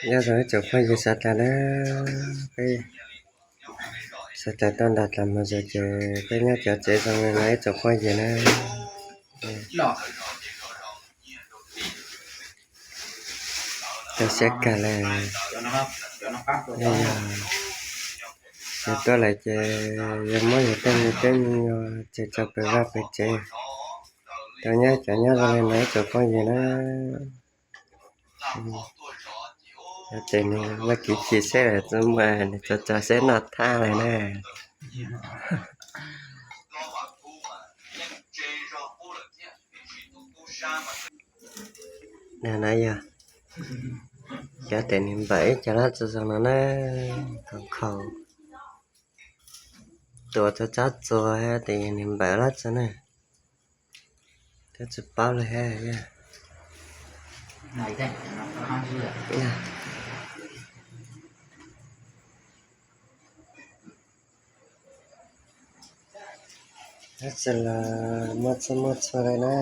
Nyob zoo ib tsoom phooj ywg sawv daws na, peb sawv daws tuaj nram Tlas Muag Zos ces peb nyob cov tsev zoo li no ib tsoom phooj ywg na. Tau siab kawg li. Yog, yog tuaj lawm ces yog muab yus tej me tub me nyuam tso pem vaj pem tsev, tau nyob cov nyob zoo li no ib tsoom phooj ywg na. Ces nws muaj kev chim seb lawm txog muaj nws tso tso seb noj thab lawm na. No yog, cov tias nws npawm ib co lab tsi zoo no na, khaus khaus, tuav txog tsab txuas tias nws npawm lab tsi na. Twb tsis paub li hab. Lab tsi los muaj txhua muaj txhua li na.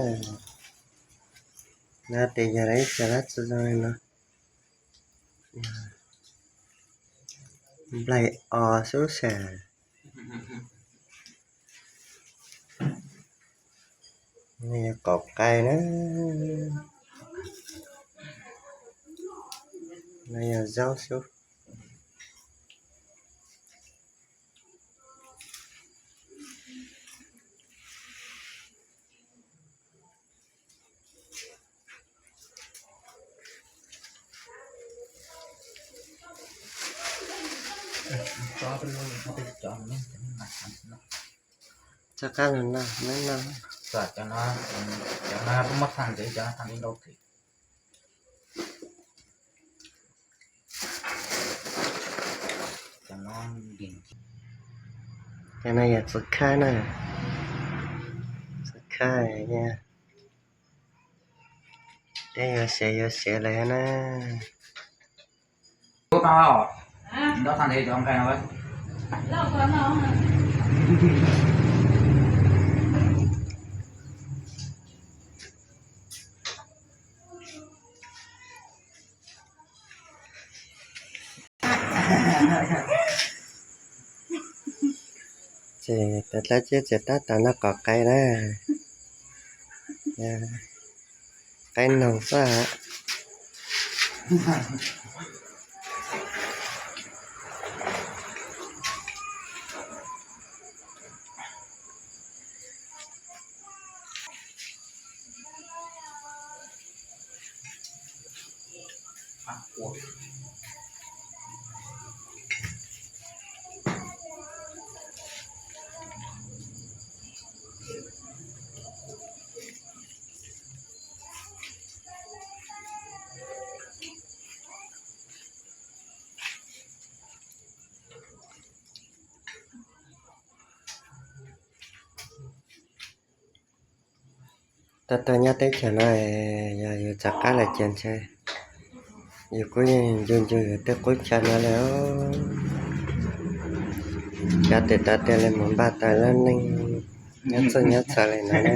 No tias yog ib co lab tsi zoo li no. Nplaig os sub sas. No yog qaum qai na. No yog zaub sub. Rov qab los no, no, cov no, cov no muab thaj ntev, cov no thaj ntev ntau thiab. Cov no yog txiv khab na, txiv khab, peb yuav siav yuav siav lawm na. Ces tab tom ces tab tom noj qaum qai na. Qaib noog xwb. Tau tag nyob teb chaws no, yog yus rov qab los ces ntshe yus kuj yeej ncu ncu yus tej qub chaw no li. Xyov tes taw tiag li mus npaj tau lub neej nyob txhua nyob txhua li no na.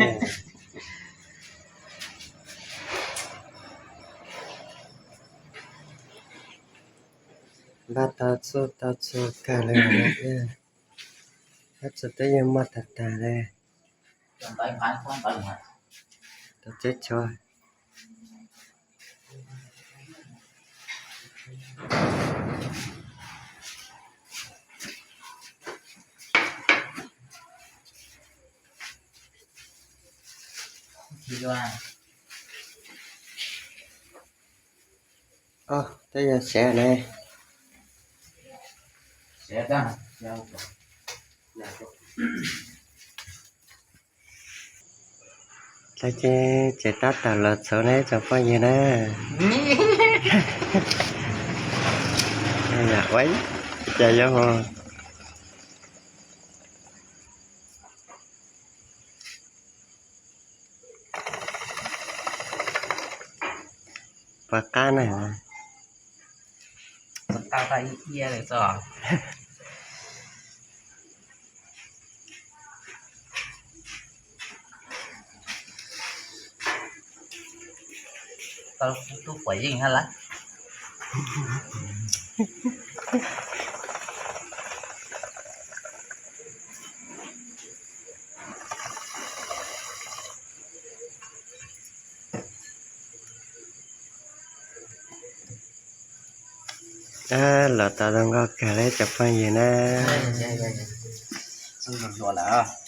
Npaj tau txhua tau txhua kawg li no thiab. Dab tsi twb yeej muaj tag tag li. Tau teb chaws. Twb yog siav ne. Tag ces ces tab tom los txhuv ne tsoom phooj ywg na. Ua cas yuav hu puas qab na. Tau tub puas yeej hab lawm. Los tau zoo nkauj kawg li cov phooj ywg na. Xub hluas hluas lawm.